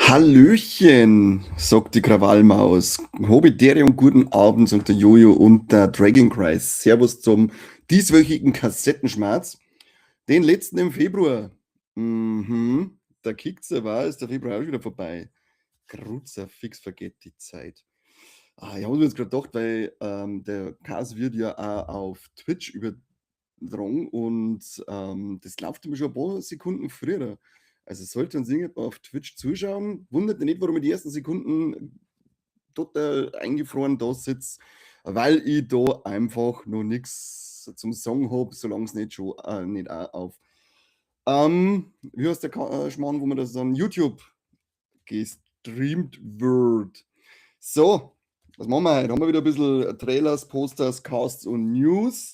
Hallöchen, sagt die Krawallmaus. Habe Dere und guten Abend, sagt der Jojo und der Dragon Christ. Servus zum dieswöchigen Kassettenschmerz. Den letzten im Februar. Der kickt's war, ist der Februar auch schon wieder vorbei. Kruzifix, vergeht die Zeit. Ah, ich habe mir jetzt gerade gedacht, weil der Cast wird ja auch auf Twitch übertragen und das läuft immer schon ein paar Sekunden früher. Also sollte uns irgendjemand auf Twitch zuschauen, wundert mich nicht, warum ich die ersten Sekunden total eingefroren da sitze, weil ich da einfach noch nichts zum Sagen habe, solange es nicht schon nicht auch auf wie heißt der Schmarrn, wo man das dann YouTube gestreamt wird. So, was machen wir heute? Haben wir wieder ein bisschen Trailers, Posters, Casts und News.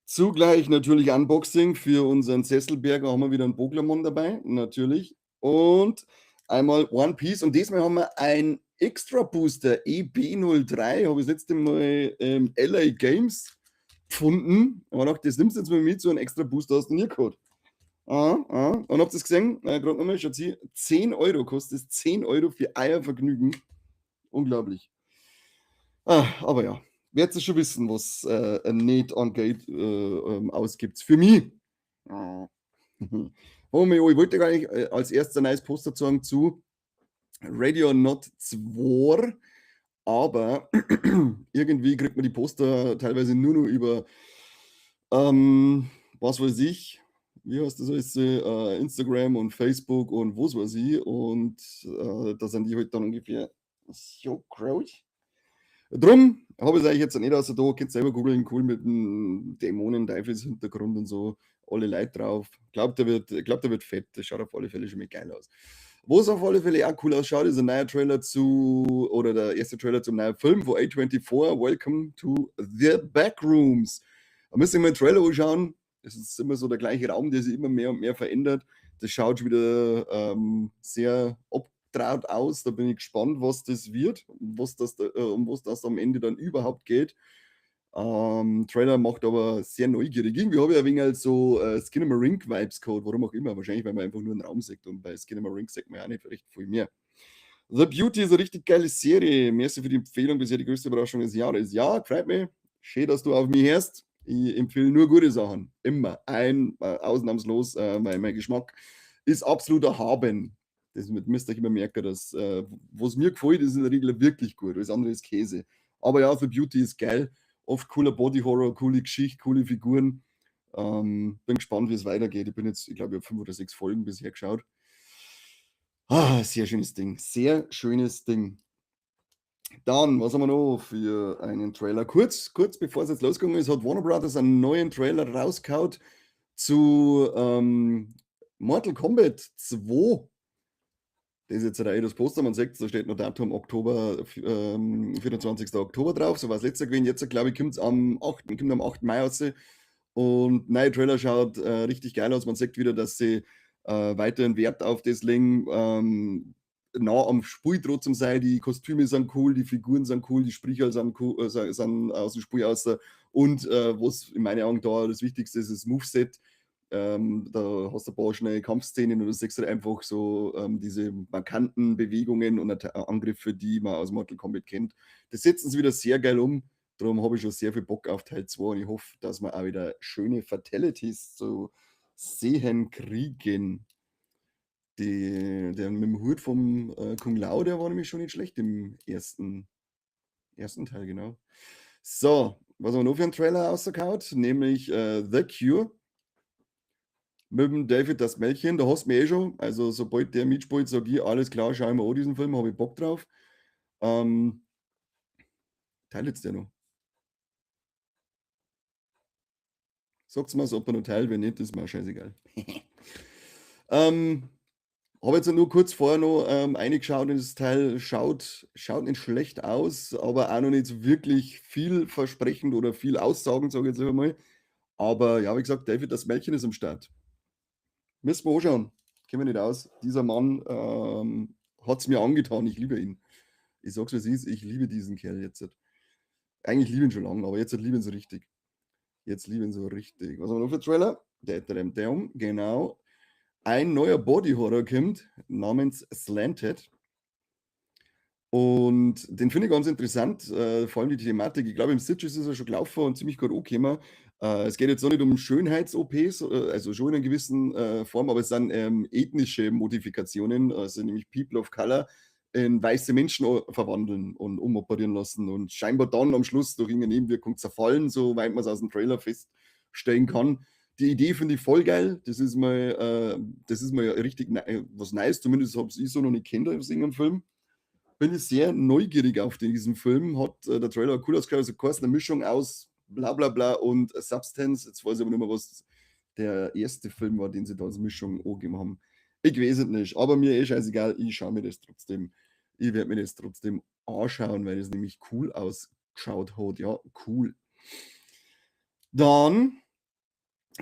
Zugleich natürlich Unboxing für unseren Sesselberger, haben wir wieder einen Boglamon dabei, natürlich. Und einmal One Piece. Und diesmal haben wir ein Extra Booster EB03, habe ich das letzte Mal im LA Games gefunden. Aber gedacht, das nimmst du jetzt mal mit, so ein Extra Booster hast du nie gehabt. Ah, ah. Und habt ihr das gesehen? Gerade nochmal, schaut hier, 10 Euro kostet es, 10 Euro für euer Vergnügen. Unglaublich. Ah, aber ja, werdet ihr schon wissen, was nicht an Geld ausgibt. Für mich. Ah. Oh, ich wollte gar nicht als erstes ein neues Poster zeigen zu Ready or Not 2, aber irgendwie kriegt man die Poster teilweise nur noch über, was weiß ich, wie heißt das alles, Instagram und Facebook und was weiß ich, und da sind die halt dann ungefähr so groß. Drum habe ich es eigentlich jetzt nicht außer da, könnt selber googeln, cool mit dem Dämonen-Teufels-Hintergrund und so, alle Leute drauf. Glaubt, der wird fett, das schaut auf alle Fälle schon mal geil aus. Was auf alle Fälle auch cool ausschaut, ist ein neuer Trailer zu, oder der erste Trailer zum neuen Film von A24, Welcome to the Backrooms. Da müsst ihr mal den Trailer anschauen. Es ist immer so der gleiche Raum, der sich immer mehr und mehr verändert. Das schaut schon wieder sehr abgetraut aus. Da bin ich gespannt, was das wird, um was das am Ende dann überhaupt geht. Trailer macht aber sehr neugierig. Irgendwie habe ich ein wenig halt so Skinamarink-Vibes gehabt, warum auch immer. Wahrscheinlich, weil man einfach nur einen Raum sieht und bei Skinamarink sieht man ja auch nicht recht viel mehr. The Beauty ist eine richtig geile Serie. Merci für die Empfehlung, bisher die größte Überraschung des Jahres. Ja, freut mich. Schön, dass du auf mich hörst. Ich empfehle nur gute Sachen. Immer. Ausnahmslos. Mein Geschmack ist absolut erhaben. Das müsst ihr euch immer merken, dass was mir gefällt, ist in der Regel wirklich gut. Alles andere ist Käse. Aber ja, The Beauty ist geil. Oft cooler Body Horror, coole Geschichte, coole Figuren. Bin gespannt, wie es weitergeht. Ich bin jetzt, ich glaube, ich habe 5 oder 6 Folgen bisher geschaut. Ah, sehr schönes Ding. Sehr schönes Ding. Dann, was haben wir noch für einen Trailer? Kurz bevor es jetzt losgegangen ist, hat Warner Brothers einen neuen Trailer rausgehauen zu Mortal Kombat 2. Das ist jetzt das Poster, man sieht, da steht noch Datum Oktober, 24. Oktober drauf, so war es letztes Jahr gewesen. Jetzt, glaube ich, kommt's am 8., kommt am 8. Mai raus. Und neue Trailer schaut richtig geil aus. Man sieht wieder, dass sie weiterhin Wert auf das legen, nah am Spiel trotzdem sein. Die Kostüme sind cool, die Figuren sind cool, die Sprecher sind cool, sind aus dem Spiel raus. Und was in meinen Augen da das Wichtigste ist, ist das Moveset. Da hast du ein paar schnelle Kampfszenen und du siehst halt einfach so diese markanten Bewegungen und Angriffe, die man aus Mortal Kombat kennt. Das setzen sie wieder sehr geil um. Darum habe ich schon sehr viel Bock auf Teil 2 und ich hoffe, dass wir auch wieder schöne Fatalities zu sehen kriegen. Der mit dem Hut vom Kung Lao, der war nämlich schon nicht schlecht im ersten Teil, genau. So, was haben wir noch für einen Trailer rausgehauen? Nämlich The Cure. Mit dem David Dastmalchian, da hast du mich eh schon. Also, sobald der mitspielt, sag ich, alles klar, schau ich mir an diesen Film, habe ich Bock drauf. Teilt jetzt der noch? Sagt's mir, ob er noch teilt, wenn nicht, ist mir auch scheißegal. Habe jetzt nur kurz vorher noch reingeschaut in das Teil. Schaut nicht schlecht aus, aber auch noch nicht so wirklich vielversprechend oder viel aussagend, sage ich jetzt einfach mal. Aber ja, wie gesagt, David Dastmalchian ist am Start. Müssen wir anschauen. Kennen wir nicht aus. Dieser Mann hat's mir angetan. Ich liebe ihn. Ich sag's, wie es ist. Ich liebe diesen Kerl jetzt. Eigentlich liebe ich ihn schon lange, aber jetzt liebe ich ihn so richtig. Jetzt liebe ich ihn so richtig. Was haben wir noch für Trailer? Der, der, der, genau. Ein neuer Body Horror kommt, namens Slanted. Und den finde ich ganz interessant, vor allem die Thematik. Ich glaube, im Sitges ist er schon gelaufen und ziemlich gut angekommen. Es geht jetzt auch nicht um Schönheits-OPs, also schon in einer gewissen Form, aber es sind ethnische Modifikationen, also nämlich People of Color in weiße Menschen verwandeln und umoperieren lassen und scheinbar dann am Schluss durch irgendeine Nebenwirkung zerfallen, soweit man es aus dem Trailer feststellen kann. Die Idee finde ich voll geil. Das ist mal richtig was Neues, zumindest habe ich so noch nicht kennt aus irgendeinem Film. Bin ich sehr neugierig auf diesen Film. Hat der Trailer cool ausgeschaut, also quasi eine Mischung aus bla bla bla und Substance. Jetzt weiß ich aber nicht mehr, was der erste Film war, den sie da als Mischung angegeben haben. Ich weiß es nicht, aber mir eh scheißegal, ich schaue mir das trotzdem. Ich werde mir das trotzdem anschauen, weil es nämlich cool ausgeschaut hat. Ja, cool. Dann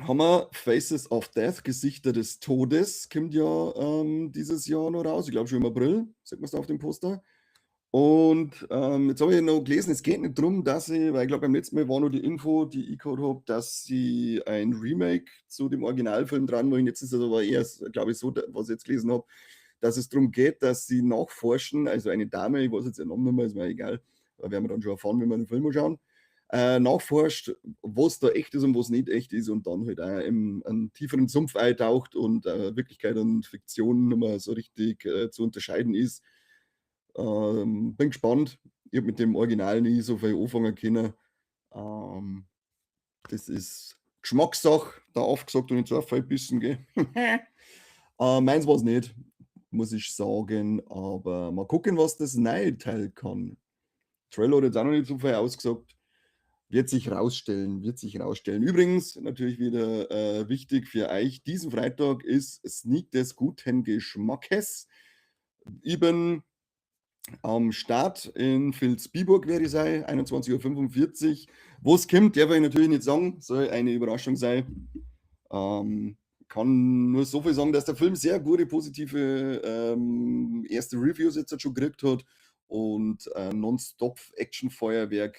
haben wir Faces of Death, Gesichter des Todes, kommt ja dieses Jahr noch raus. Ich glaube schon im April, sieht man es da auf dem Poster. Und jetzt habe ich noch gelesen, es geht nicht darum, dass sie, weil ich glaube, beim letzten Mal war noch die Info, die ich gehabt habe, dass sie ein Remake zu dem Originalfilm dran wollen. Jetzt ist es aber eher, glaube ich, so, was ich jetzt gelesen habe, dass es darum geht, dass sie nachforschen, also eine Dame, ich weiß jetzt ihren Namen nicht mehr, ist mir egal, werden wir dann schon erfahren, wenn wir den Film anschauen, nachforscht, was da echt ist und was nicht echt ist und dann halt auch in einen tieferen Sumpf eintaucht und Wirklichkeit und Fiktion nicht mehr so richtig zu unterscheiden ist. Bin gespannt. Ich habe mit dem Original nie so viel anfangen können. Das ist Geschmackssache, da aufgesagt und nicht so viel bissen, gell? Meins war es nicht, muss ich sagen. Aber mal gucken, was das neue Teil kann. Trailer hat jetzt auch noch nicht so viel ausgesagt. Wird sich rausstellen, wird sich rausstellen. Übrigens, natürlich wieder wichtig für euch, diesen Freitag ist Sneak des guten Geschmackes. Ich bin am Start in Vilsbiburg, werde ich sein, 21:45 Uhr. Wo's kommt, darf ich natürlich nicht sagen, soll eine Überraschung sein. Kann nur so viel sagen, dass der Film sehr gute, positive erste Reviews jetzt schon gekriegt hat und nonstop Action-Feuerwerk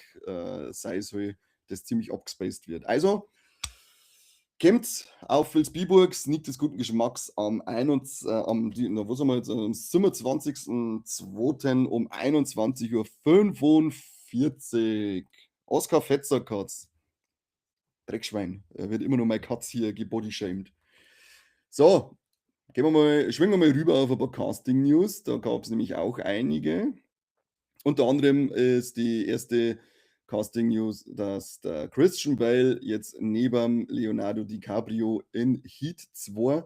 sei soll, das ziemlich abgespaced wird. Also, kommt auf Vilsbiburg, Sneak des guten Geschmacks am, 21, am die, na, was haben wir jetzt, am 27.02. um 21:45 Uhr. Oskar Fetzer-Katz. Dreckschwein. Er wird immer noch meine Katz hier gebodyshamed. So, gehen wir mal, schwingen wir mal rüber auf ein paar Casting-News. Da gab es nämlich auch einige. Unter anderem ist die erste Casting News, dass der Christian Bale jetzt neben Leonardo DiCaprio in Heat 2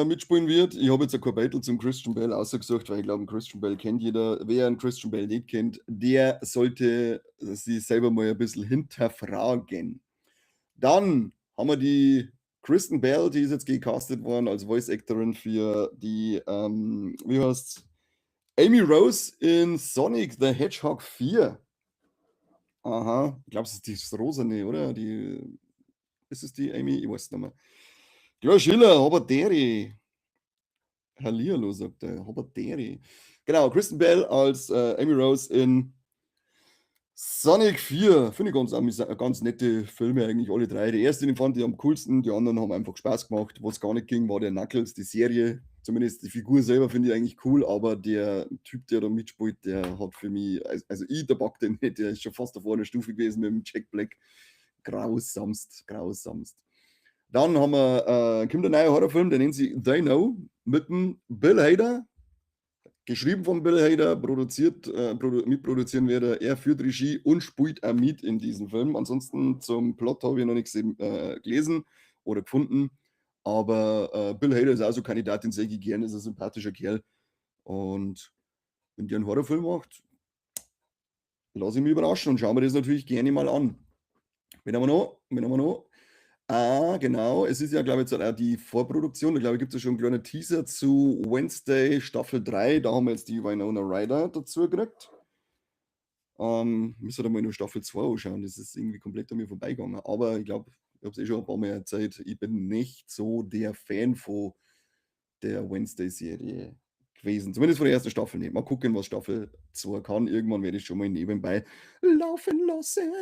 mitspielen wird. Ich habe jetzt ein Kapitel zum Christian Bale ausgesucht, weil ich glaube, Christian Bale kennt jeder. Wer einen Christian Bale nicht kennt, der sollte sich selber mal ein bisschen hinterfragen. Dann haben wir die Kristen Bell, die ist jetzt gecastet worden als Voice Actorin für die, wie heißt's? Amy Rose in Sonic the Hedgehog 4. Aha, ich glaube, es ist die Rosane, oder? Ist es die Amy? Ich weiß es nicht mehr. Ja, Schiller, Haberderi. Hallihallo, sagt er. Haberderi. Genau, Kristen Bell als Amy Rose in Sonic 4. Finde ich ganz nette Filme eigentlich, alle drei. Der erste, den fand ich am coolsten, die anderen haben einfach Spaß gemacht. Was gar nicht ging, war der Knuckles, die Serie. Zumindest die Figur selber finde ich eigentlich cool, aber der Typ, der da mitspielt, der hat für mich, also ich, der packt den nicht, der ist schon fast auf einer Stufe gewesen mit dem Jack Black. Grausamst, grausamst. Dann haben wir, kommt ein neuer Horrorfilm, der nennt sich They Know, mit dem Bill Hader. Geschrieben von Bill Hader, mitproduzieren wird er, er führt Regie und spielt auch mit in diesem Film. Ansonsten zum Plot habe ich noch nichts gelesen oder gefunden. Aber Bill Hader ist auch so ein Kandidat, den sehe ich gerne, ist ein sympathischer Kerl. Und wenn der einen Horrorfilm macht, lasse ich mich überraschen und schaue mir das natürlich gerne mal an. Wen haben wir noch? Wen haben wir noch? Ah, genau. Es ist ja, glaube ich, jetzt auch die Vorproduktion. Da, glaube ich, gibt es ja schon einen kleinen Teaser zu Wednesday Staffel 3. Da haben wir jetzt die Winona Ryder dazu gekriegt. Müssen wir da mal nur Staffel 2 anschauen. Das ist irgendwie komplett an mir vorbeigegangen. Aber ich glaube, ich habe es eh schon ein paar Mal erzählt. Ich bin nicht so der Fan von der Wednesday-Serie gewesen. Zumindest von der ersten Staffel nicht. Mal gucken, was Staffel 2 kann. Irgendwann werde ich schon mal nebenbei laufen lassen.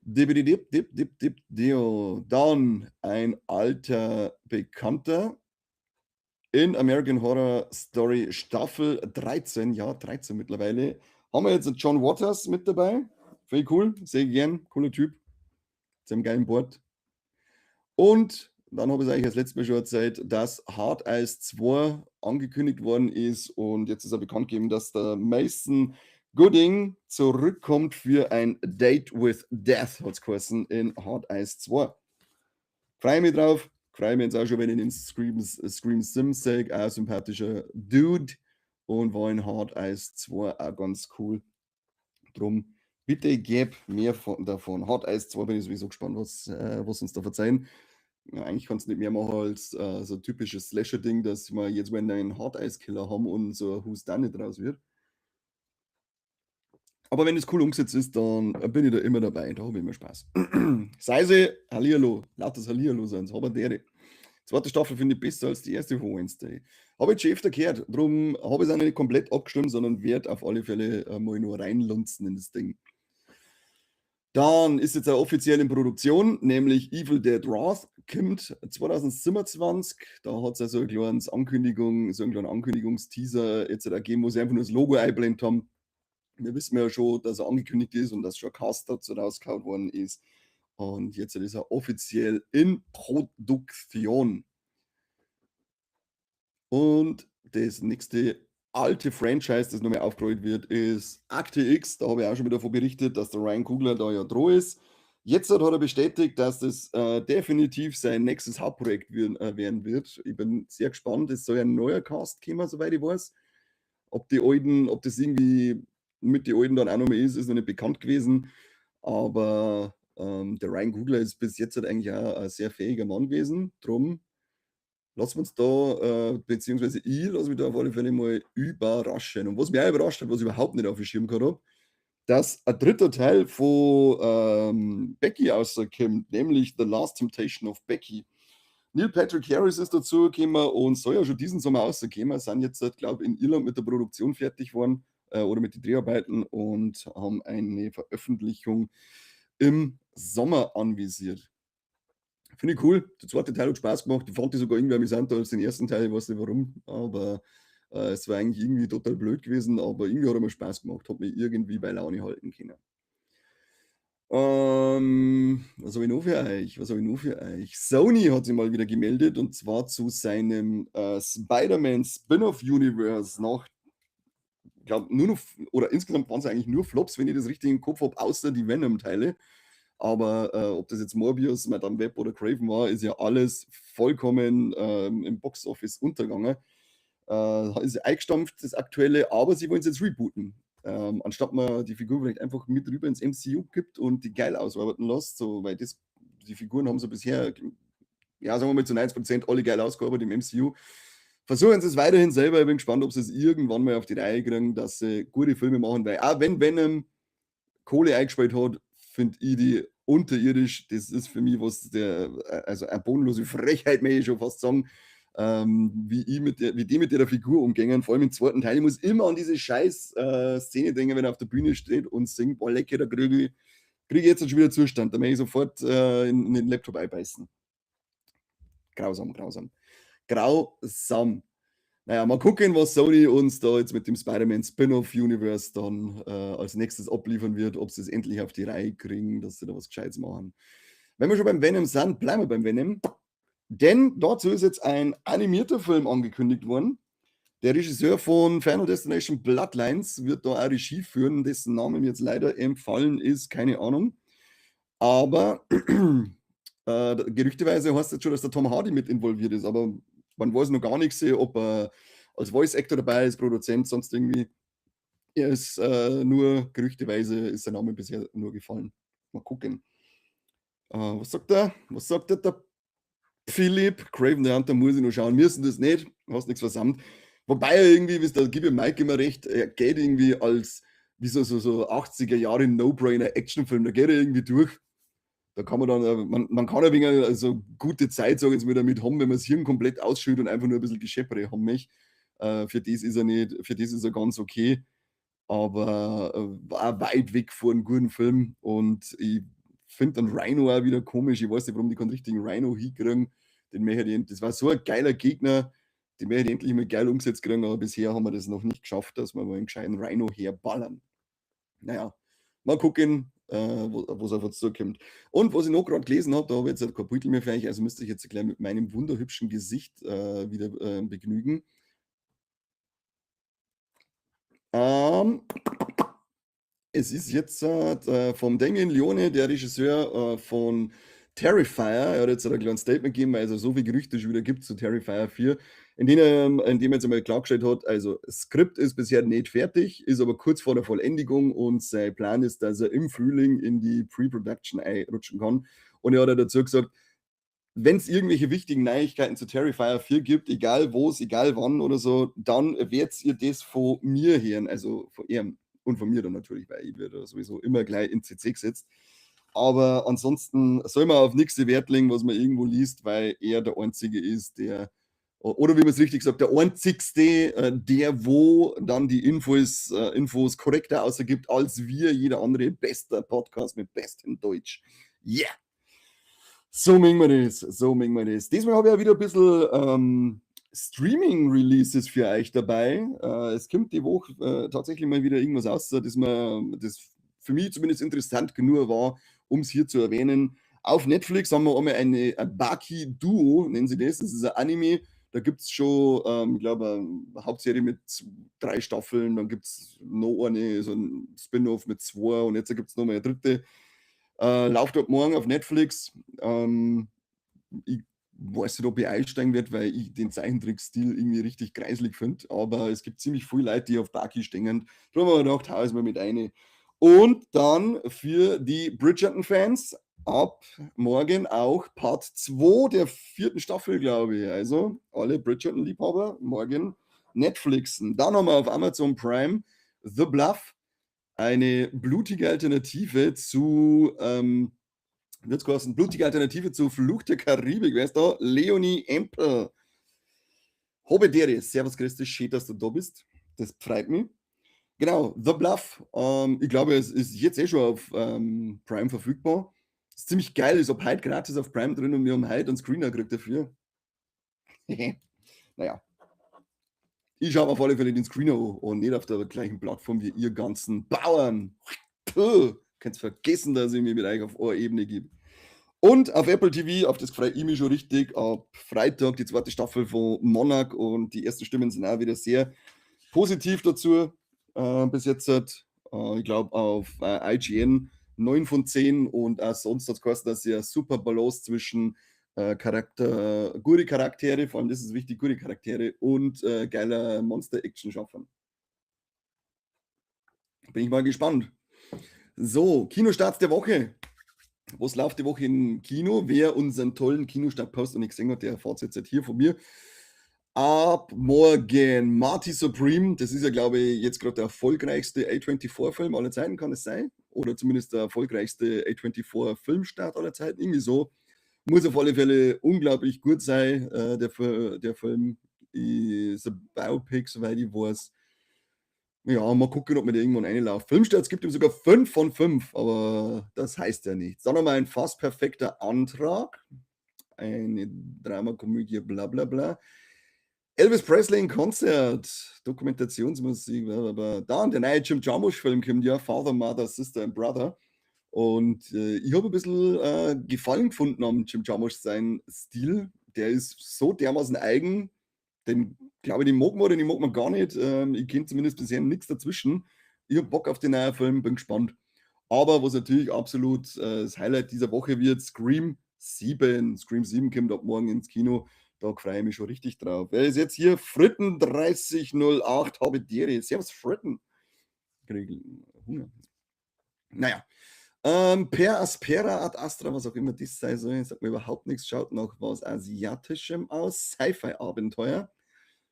Dip, dip, dip, dip, dio. Dann ein alter Bekannter. In American Horror Story Staffel 13, ja, 13 mittlerweile, haben wir jetzt John Waters mit dabei. Finde ich cool, sehr gern, cooler Typ. Mit seinem geilen Bart. Und dann habe ich es eigentlich das letzte Mal schon erzählt, dass Hard Eyes 2 angekündigt worden ist und jetzt ist er bekannt gegeben, dass der Mason Gooding zurückkommt für ein Date with Death, hat es geheißen, in Hard Eyes 2. Freue mich drauf, freue mich jetzt auch schon, wenn ich den Scream Sims sehe, auch ein sympathischer Dude und war in Hard Eyes 2 auch ganz cool. Drum bitte gib mehr davon. Hard Eyes 2 bin ich sowieso gespannt, was uns da verzeihen. Ja, eigentlich kannst du nicht mehr machen als so ein typisches Slasher-Ding, dass wir jetzt wenn einen Hard Eyes Killer haben und so ein Whodunit draus wird. Aber wenn es cool umgesetzt ist, dann bin ich da immer dabei. Da habe ich immer Spaß. Sei sie, Hallihallo, lautes Hallihallo sein, habe dere. Zweite Staffel finde ich besser als die erste von Wednesday. Habe ich schon öfter gehört, darum habe ich es auch nicht komplett abgestimmt, sondern werde auf alle Fälle mal nur reinlunzen in das Ding. Dann ist jetzt auch offiziell in Produktion, nämlich Evil Dead Wrath kommt 2027. Da hat es also eine kleine Ankündigung, so einen kleinen Ankündigungsteaser jetzt gegeben, wo sie einfach nur das Logo eingeblendet haben. Wir wissen ja schon, dass er angekündigt ist und dass schon ein Cast dazu rausgehauen worden ist. Und jetzt ist er offiziell in Produktion. Und das nächste alte Franchise, das nochmal aufgerollt wird, ist Akte X. Da habe ich auch schon wieder davon berichtet, dass der Ryan Coogler da ja dran ist. Jetzt hat er bestätigt, dass das definitiv sein nächstes Hauptprojekt werden wird. Ich bin sehr gespannt. Es soll ja ein neuer Cast kommen, soweit ich weiß. Ob die alten, ob das irgendwie mit den alten dann auch nochmal ist, ist noch nicht bekannt gewesen. Aber der Ryan Coogler ist bis jetzt halt eigentlich auch ein sehr fähiger Mann gewesen. Drum lassen wir uns da, beziehungsweise ich lasse mich da auf alle Fälle mal überraschen. Und was mich auch überrascht hat, was ich überhaupt nicht auf dem Schirm gehabt habe, dass ein dritter Teil von Becky rauskommt, nämlich The Last Temptation of Becky. Neil Patrick Harris ist dazu gekommen und soll ja schon diesen Sommer rauskommen. Sind jetzt, glaube ich, in Irland mit der Produktion fertig geworden oder mit den Dreharbeiten und haben eine Veröffentlichung im Sommer anvisiert. Finde ich cool. Der zweite Teil hat Spaß gemacht. Ich fand die sogar irgendwie amüsanter als den ersten Teil. Ich weiß nicht warum, aber es war eigentlich irgendwie total blöd gewesen, aber irgendwie hat er mir Spaß gemacht. Hat mich irgendwie bei Laune halten können. Was habe ich noch für euch? Was habe ich noch für euch? Sony hat sich mal wieder gemeldet und zwar zu seinem Spider-Man Spin-off Universe nach, glaube nur noch, oder insgesamt waren es eigentlich nur Flops, wenn ich das richtig im Kopf habe, außer die Venom-Teile. Aber ob das jetzt Morbius, Madame Web oder Kraven war, ist ja alles vollkommen im Box-Office untergegangen. Ist eingestampft, das aktuelle, aber sie wollen es jetzt rebooten. Anstatt man die Figur vielleicht einfach mit rüber ins MCU gibt und die geil ausarbeiten lässt, so, weil das, die Figuren haben so bisher, ja, sagen wir mal zu 90% alle geil ausgearbeitet im MCU. Versuchen sie es weiterhin selber. Ich bin gespannt, ob sie es irgendwann mal auf die Reihe kriegen, dass sie gute Filme machen, weil auch wenn Venom Kohle eingespielt hat, finde ich die unterirdisch. Das ist für mich was der, also eine bodenlose Frechheit, möchte ich schon fast sagen, wie die mit der Figur umgängen, vor allem im zweiten Teil. Ich muss immer an diese scheiß Szene denken, wenn er auf der Bühne steht und singt, boah, lecker, da krieg ich jetzt schon wieder Zustand, da möchte ich sofort in den Laptop einbeißen. Grausam, grausam. Grausam. Naja, mal gucken, was Sony uns da jetzt mit dem Spider-Man Spin-off Universe dann als nächstes abliefern wird, ob sie es endlich auf die Reihe kriegen, dass sie da was Gescheites machen. Wenn wir schon beim Venom sind, bleiben wir beim Venom. Denn dazu ist jetzt ein animierter Film angekündigt worden. Der Regisseur von Final Destination Bloodlines wird da auch Regie führen, dessen Name mir jetzt leider entfallen ist, keine Ahnung. Aber gerüchteweise heißt es jetzt schon, dass der Tom Hardy mit involviert ist, aber man weiß noch gar nichts, ob er als Voice Actor dabei ist, Produzent, sonst irgendwie. Er ist nur gerüchteweise ist sein Name bisher nur gefallen. Mal gucken. Was sagt er? Was sagt der, der Philipp? Kraven the Hunter muss ich noch schauen. Müssen das nicht. Hast nichts versammelt. Wobei er irgendwie, wisst ihr, da gebe ich Mike immer recht, er geht irgendwie als wie so 80er Jahre No-Brainer Actionfilm. Da geht er irgendwie durch. Da kann man dann, man kann ein wenig also gute Zeit, sag ich jetzt mal, damit haben, wenn man das Hirn komplett ausschüttet und einfach nur ein bisschen Gescheppere haben möchte. Für das ist er nicht, für das ist er ganz okay, aber war weit weg von einem guten Film und ich finde dann Rhino auch wieder komisch. Ich weiß nicht, warum die keinen richtigen Rhino hinkriegen. Den möchte ich, das war so ein geiler Gegner. Die möchte ich endlich mal geil umgesetzt kriegen, aber bisher haben wir das noch nicht geschafft, dass wir mal einen gescheiten Rhino herballern. Naja, mal gucken, wo's auf uns zukommt. Und was ich noch grad gelesen habe, da habe ich jetzt kein Bild mehr für euch, also müsste ich jetzt gleich mit meinem wunderhübschen Gesicht wieder begnügen. Es ist jetzt vom Damien Leone, der Regisseur von Terrifier. Er hat jetzt ein kleines Statement gegeben, weil es ja so viele Gerüchte schon wieder gibt zu Terrifier 4, in dem er jetzt einmal klargestellt hat, also Skript ist bisher nicht fertig, ist aber kurz vor der Vollendigung und sein Plan ist, dass er im Frühling in die Pre-Production einrutschen kann. Und er hat auch dazu gesagt, wenn es irgendwelche wichtigen Neuigkeiten zu Terrifier 4 gibt, egal wo's, egal wann oder so, dann werdet ihr das von mir hören, also von ihm und von mir dann natürlich, weil ich werde sowieso immer gleich in CC gesetzt. Aber ansonsten soll man auf nichts Wert legen, was man irgendwo liest, weil er der Einzige ist, der, oder wie man es richtig sagt, der Einzigste, der wo dann die Infos korrekter ausgibt als wir, jeder andere. Bester Podcast mit bestem Deutsch. Yeah! So mögen wir das, so mögen wir das. Diesmal habe ich auch wieder ein bisschen Streaming-Releases für euch dabei. Es kommt die Woche tatsächlich mal wieder irgendwas raus, das für mich zumindest interessant genug war, um es hier zu erwähnen. Auf Netflix haben wir einmal eine Baki Duo, nennen sie das. Das ist ein Anime. Da gibt es schon, ich glaube, eine Hauptserie mit drei Staffeln, dann gibt es noch eine, so ein Spin-off mit zwei und jetzt gibt es noch mal eine dritte. Läuft ab morgen auf Netflix. Ich weiß nicht, ob ich einsteigen werde, weil ich den Zeichentrick-Stil irgendwie richtig greislig finde. Aber es gibt ziemlich viele Leute, die auf Baki stehen. Darum habe ich gedacht, hau es mal mit eine. Und dann für die Bridgerton-Fans ab morgen auch Part 2 der vierten Staffel, glaube ich. Also alle Bridgerton-Liebhaber morgen Netflixen. Dann haben wir auf Amazon Prime The Bluff, eine blutige Alternative zu, wird's geheißen, blutige Alternative zu Fluch der Karibik. Wer ist da? Leonie Empel. Habe d'Ehre. Servus, grüß dich, schön, dass du da bist. Das freut mich. Genau, The Bluff. Ich glaube, es ist jetzt eh schon auf Prime verfügbar. Ist ziemlich geil, ist ab heute gratis auf Prime drin und wir haben heute einen Screener gekriegt dafür. Naja. Ich schaue auf alle Fälle den Screener an und nicht auf der gleichen Plattform wie ihr ganzen Bauern. Puh, könnt vergessen, dass ich mich mit euch auf eine Ebene gebe. Und auf Apple TV, auf das freue ich mich schon richtig, ab Freitag die zweite Staffel von Monarch und die ersten Stimmen sind auch wieder sehr positiv dazu bis jetzt. Ich glaube auf IGN 9 von 10 und auch sonst hat es geheißen, dass sie eine super Balance zwischen gute Charaktere, vor allem das ist wichtig, gute Charaktere und geiler Monster-Action schaffen. Bin ich mal gespannt. So, Kinostarts der Woche. Was läuft die Woche im Kino? Wer unseren tollen Kinostart-Post noch nicht gesehen hat, der erfahrt es jetzt hier von mir. Ab morgen Marty Supreme, das ist ja, glaube ich, jetzt gerade der erfolgreichste A24-Film aller Zeiten, kann es sein? Oder zumindest der erfolgreichste A24-Filmstart aller Zeiten, irgendwie so. Muss auf alle Fälle unglaublich gut sein, der Film. Ist ein Biopic, soweit ich weiß. Ja, mal gucken, ob mir der irgendwann reinläuft. Filmstarts gibt ihm sogar 5 von 5, aber das heißt ja nichts. Dann nochmal ein fast perfekter Antrag. Eine Dramakomödie, bla bla bla. Elvis Presley in Concert, Dokumentationsmusik, bla bla bla. Dann der neue Jim Jarmusch-Film kommt ja, Father, Mother, Sister and Brother. Und ich habe ein bisschen Gefallen gefunden am Jim Jarmusch sein Stil. Der ist so dermaßen eigen, den glaube ich, den mag man oder den mag man gar nicht. Ich kenne zumindest bisher nichts dazwischen. Ich habe Bock auf den neuen Film, bin gespannt. Aber was natürlich absolut das Highlight dieser Woche wird, Scream 7. Scream 7 kommt ab morgen ins Kino. Da freue ich mich schon richtig drauf. Wer ist jetzt hier? Fritten 3008, habe d'Ehre. Servus, Fritten. Krieg Hunger. Naja. Per Aspera ad Astra, was auch immer das sein soll, sagt mir überhaupt nichts. Schaut nach was Asiatischem aus. Sci-Fi-Abenteuer.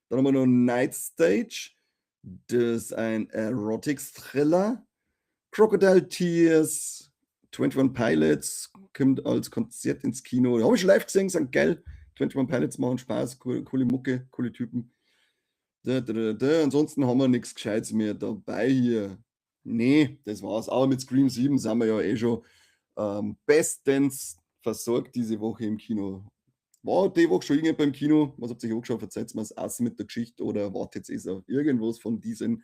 Dann haben wir noch Night Stage. Das ist ein Erotic-Thriller. Crocodile Tears. 21 Pilots kommt als Konzert ins Kino. Habe ich schon live gesehen, sind geil. 21 Pilots machen Spaß, coole Mucke, coole Typen. Da, da, da, da. Ansonsten haben wir nichts Gescheites mehr dabei hier. Nee, das war's. Aber mit Scream 7 sind wir ja eh schon bestens versorgt diese Woche im Kino. War die Woche schon irgendjemand beim Kino? Was habt ihr euch angeschaut? Verzeiht mir's aus mit der Geschichte oder wartet ihr auf irgendwas von diesen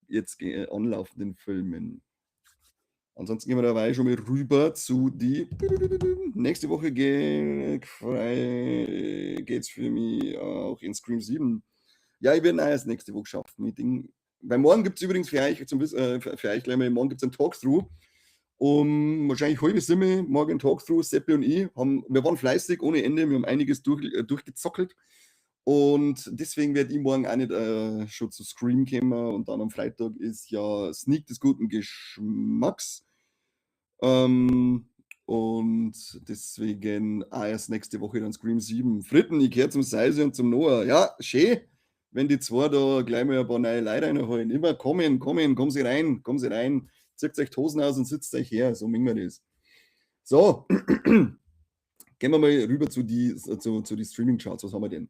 jetzt anlaufenden Filmen? Ansonsten gehen wir dabei schon mal rüber zu die nächste Woche geht's für mich auch in Scream 7. Ja, ich werde auch erst nächste Woche schaffen. Ich denk, weil morgen gibt's übrigens für euch, zum Wiss- für euch gleich mal, morgen gibt's einen Talkthrough. Um wahrscheinlich 6:30 morgen Talkthrough, Seppi und ich wir waren fleißig ohne Ende, wir haben einiges durchgezockelt und deswegen werde ich morgen auch nicht schon zu Scream kommen und dann am Freitag ist ja Sneak des guten Geschmacks. Und deswegen auch erst nächste Woche dann Scream 7. Fritten, ich gehör zum Seise und zum Noah. Ja, schön, wenn die zwei da gleich mal ein paar neue Leute reinholen. Immer kommen, kommen, kommen Sie rein, kommen Sie rein. Zieht euch die Hosen aus und sitzt euch her, so mögen wir das. So, gehen wir mal rüber zu die Streaming-Charts. Was haben wir denn?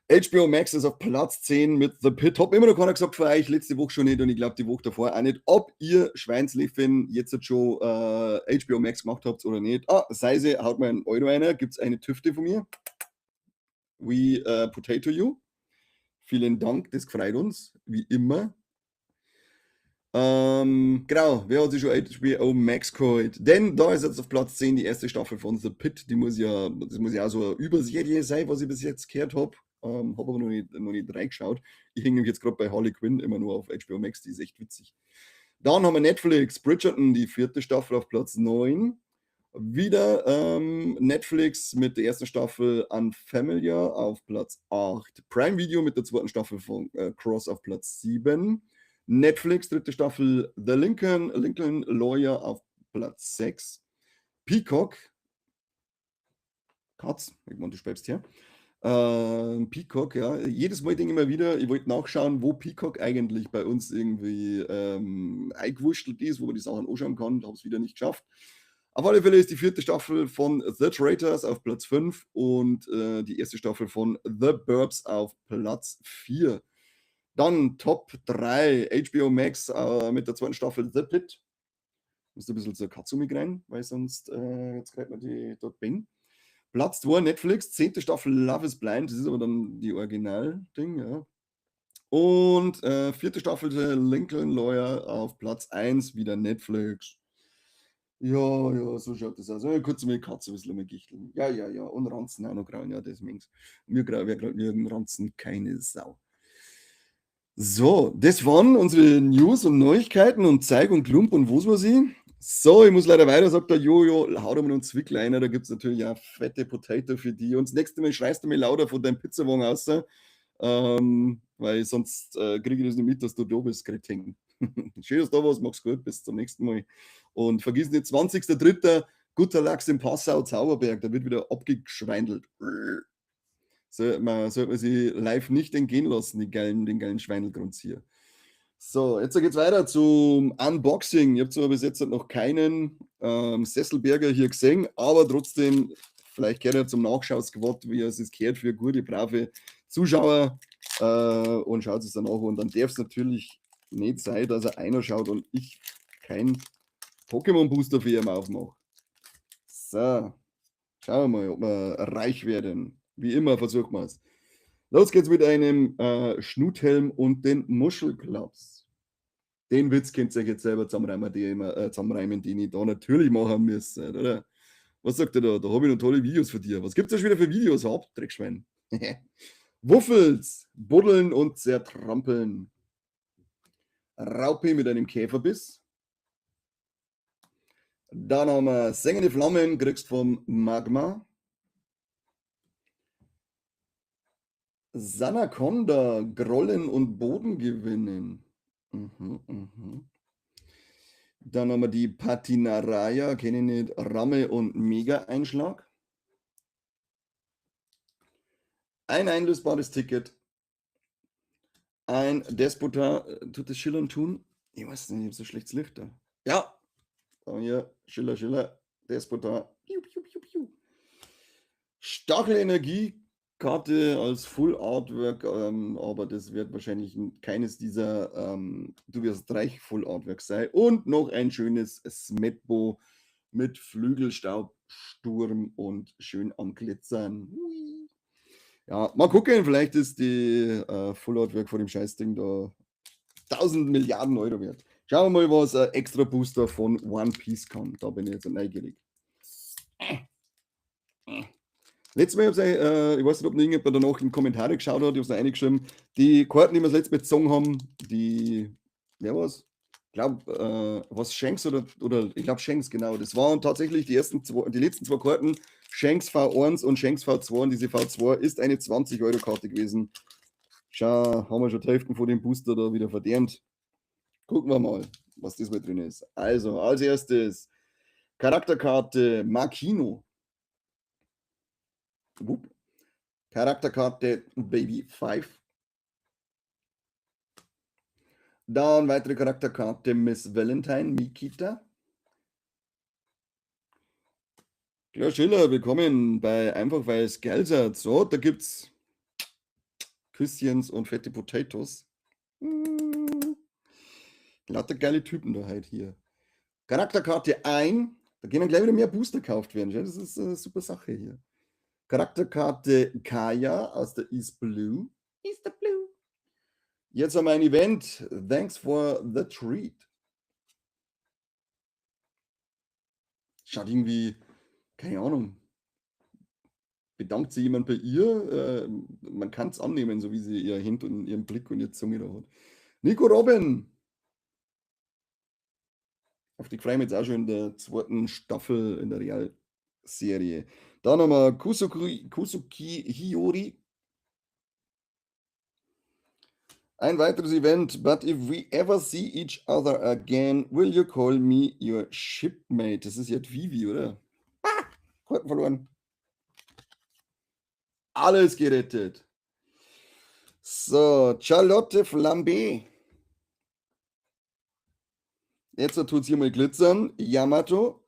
HBO Max ist auf Platz 10 mit The Pitt. Hab immer noch keiner gesagt für euch, letzte Woche schon nicht und ich glaub, die Woche davor auch nicht, ob ihr Schweinsliffen jetzt schon HBO Max gemacht habt oder nicht. Ah, Seise haut mir einen Euro rein, gibt's eine Tüfte von mir. We potato you. Vielen Dank, das freut uns, wie immer. Genau, wer hat sich schon HBO Max geholt? Denn da ist jetzt auf Platz 10 die erste Staffel von The Pitt. Das muss ja auch so eine Überserie sein, was ich bis jetzt gehört hab. Hab aber noch nicht reingeschaut. Ich hänge nämlich jetzt grad bei Harley Quinn immer nur auf HBO Max, die ist echt witzig. Dann haben wir Netflix, Bridgerton, die vierte Staffel auf Platz 9. Wieder Netflix mit der ersten Staffel Unfamiliar auf Platz 8. Prime Video mit der zweiten Staffel von Cross auf Platz 7. Netflix, dritte Staffel The Lincoln Lawyer auf Platz 6. Peacock, Katz, ich meine, du schreibst her. Peacock, ja, jedes Mal denke ich mir wieder, ich wollte nachschauen, wo Peacock eigentlich bei uns irgendwie eingewurschtelt ist, wo man die Sachen anschauen kann, hab's wieder nicht geschafft. Auf alle Fälle ist die vierte Staffel von The Traitors auf Platz 5 und die erste Staffel von The Burbs auf Platz 4. Dann Top 3, HBO Max mit der zweiten Staffel The Pitt. Muss ein bisschen zur Katze rein, weil sonst jetzt kriegt man die dort Bing. Platz 2 Netflix, 10. Staffel Love is Blind, das ist aber dann die Original-Ding, ja. Und 4. Staffel The Lincoln Lawyer auf Platz 1, wieder Netflix. Ja, ja, so schaut das aus. Ja, kurz mal die Katze ein bisschen umgichteln. Ja, ja, ja, und Ranzen auch noch grauen, ja, das ming's. Mir wir ranzen keine Sau. So, das waren unsere News und Neuigkeiten und Zeig und Klump und was weiß ich. So, ich muss leider weiter, sagt der Jojo, hau da mal einen Zwickel rein, da gibt's natürlich auch fette Potato für die. Und das nächste Mal schreist du mir lauter von deinem Pizzawagen raus, weil sonst krieg ich das nicht mit, dass du da bist, Kretin. Schön, dass du da warst, mach's gut, bis zum nächsten Mal. Und vergiss nicht, 20.03, guter Lachs im Passau, Zauberberg, da wird wieder abgeschweindelt. Sollte man sich live nicht entgehen lassen, den geilen Schweinelgrunz hier. So, jetzt geht's weiter zum Unboxing. Ich hab zwar bis jetzt noch keinen Sesselberger hier gesehen, aber trotzdem, vielleicht gehört er zum Nachschau-Squad, wie es sich gehört für gute, brave Zuschauer und schaut es dann auch. Und dann darf's natürlich nicht sein, dass er einer schaut und ich kein Pokémon-Booster für ihn aufmache. So, schauen wir mal, ob wir reich werden. Wie immer versuchen wir's. Los geht's mit einem Schnuthelm und den Muschelklaps. Den Witz könnt ihr euch jetzt selber zusammenreimen, den ich da natürlich machen müsst, oder? Was sagt ihr da? Da hab ich noch tolle Videos für dir. Was gibt's da schon wieder für Videos? Hab, Dreckschwein. Wuffels, buddeln und zertrampeln. Raupe mit einem Käferbiss. Dann haben wir sengende Flammen, kriegst vom Magma. Sandaconda, Grollen und Boden gewinnen. Dann haben wir die Patinaraya, kenne ich nicht, Ramme und Mega-Einschlag. Ein einlösbares Ticket. Ein Despota, tut das Schillern tun? Ich weiß nicht, ich hab so schlechtes Licht da. Ja, da hier, Schiller, Schiller, Despota. Piu, piu, piu, piu. Stachelenergie. Karte als Full Artwork, aber das wird wahrscheinlich keines dieser Du wirst reich Full Artwork sein. Und noch ein schönes Smetbo mit Flügelstaubsturm und schön am Glitzern. Hui. Ja, mal gucken, vielleicht ist die Full Artwork von dem Scheißding da 1000 Milliarden Euro wert. Schauen wir mal, was ein extra Booster von One Piece kann. Da bin ich jetzt neugierig. Letztes Mal, ich weiß nicht, ob noch irgendjemand danach in die Kommentare geschaut hat, ich habe es noch reingeschrieben. Die Karten, die wir das letzte Mal gezogen haben, die, wer war's? Ich glaube, was Shanks oder ich glaube Shanks, genau. Das waren tatsächlich die ersten zwei, die letzten zwei Karten, Shanks V1 und Shanks V2. Und diese V2 ist eine 20-Euro-Karte gewesen. Schau, haben wir schon die Hälfte von dem Booster da wieder verdient. Gucken wir mal, was diesmal drin ist. Also, als Erstes Charakterkarte Makino. Wupp. Charakterkarte Baby 5. Dann weitere Charakterkarte Miss Valentine Mikita. Klar, Schiller, willkommen bei Einfach weil es geil seid. So, da gibt's Küsschens und fette Potatoes. Lauter geile Typen da halt hier. Charakterkarte ein. Da können gleich wieder mehr Booster gekauft werden. Das ist eine super Sache hier. Charakterkarte Kaya aus der East Blue. East Blue. Jetzt haben wir ein Event. Thanks for the treat. Schaut irgendwie, keine Ahnung. Bedankt sich jemand bei ihr? Man kann es annehmen, so wie sie ihr Hand und ihren Blick und ihre Zunge da hat. Nico Robin. Auf die freue ich mich jetzt auch schon in der zweiten Staffel in der Realserie. Dann haben wir Kusuki Hiyori. Ein weiteres Event. But if we ever see each other again, will you call me your shipmate? Das ist ja Vivi, oder? Ah, Karten verloren. Alles gerettet. So, Charlotte Flambé. Jetzt tut's hier mal glitzern. Yamato.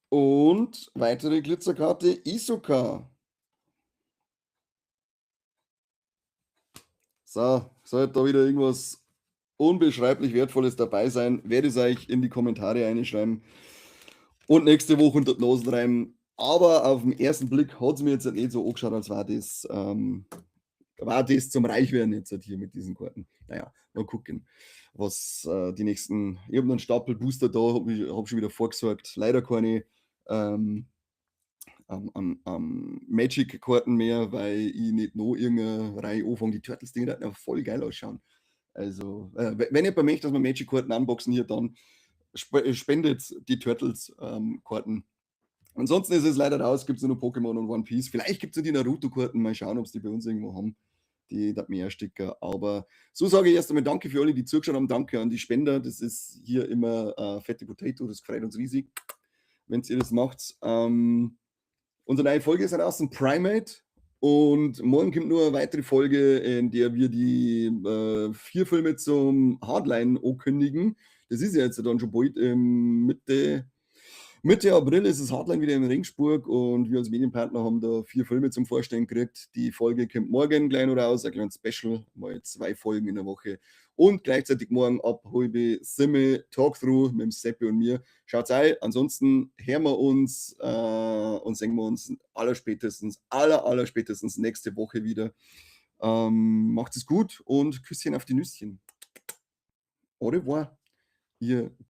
Und weitere Glitzerkarte Isoka. So, sollte da wieder irgendwas unbeschreiblich Wertvolles dabei sein, werde ich es euch in die Kommentare reinschreiben und nächste Woche unter die Nasen reiben. Aber auf den ersten Blick hat's mir jetzt nicht so angeschaut, als war das zum Reichwerden jetzt halt hier mit diesen Karten. Naja, mal gucken, was die nächsten. Ich hab noch einen Stapel Booster da, hab schon wieder vorgesorgt. Leider keine Magic-Karten mehr, weil ich nicht noch irgendeine Reihe anfange. Die Turtles-Dinger die einfach voll geil ausschauen. Also, wenn ihr möchtet, dass wir Magic-Karten unboxen hier, dann spendet die Turtles-Karten. Ansonsten ist es leider raus, gibt's nur noch Pokémon und One Piece. Vielleicht gibt's ja die Naruto-Karten, mal schauen, ob's die bei uns irgendwo haben. Die da mehr Sticker. Aber so sage ich erst einmal Danke für alle, die zugeschaut haben. Danke an die Spender. Das ist hier immer fette Potato, das freut uns riesig, wenn ihr das macht. Unsere neue Folge ist raus, ein Primate. Und morgen kommt nur eine weitere Folge, in der wir die 4 Filme zum Hardline ankündigen. Das ist ja jetzt dann schon bald im Mitte April ist das Hardline wieder in Regensburg und wir als Medienpartner haben da 4 Filme zum Vorstellen gekriegt. Die Folge kommt morgen gleich noch raus, ein kleines Special, mal 2 Folgen in der Woche. Und gleichzeitig morgen ab halb sieben Talkthrough mit dem Seppi und mir. Schaut's ein, ansonsten hören wir uns und sehen wir uns allerspätestens nächste Woche wieder. Macht es gut und Küsschen auf die Nüsschen. Au revoir, ihr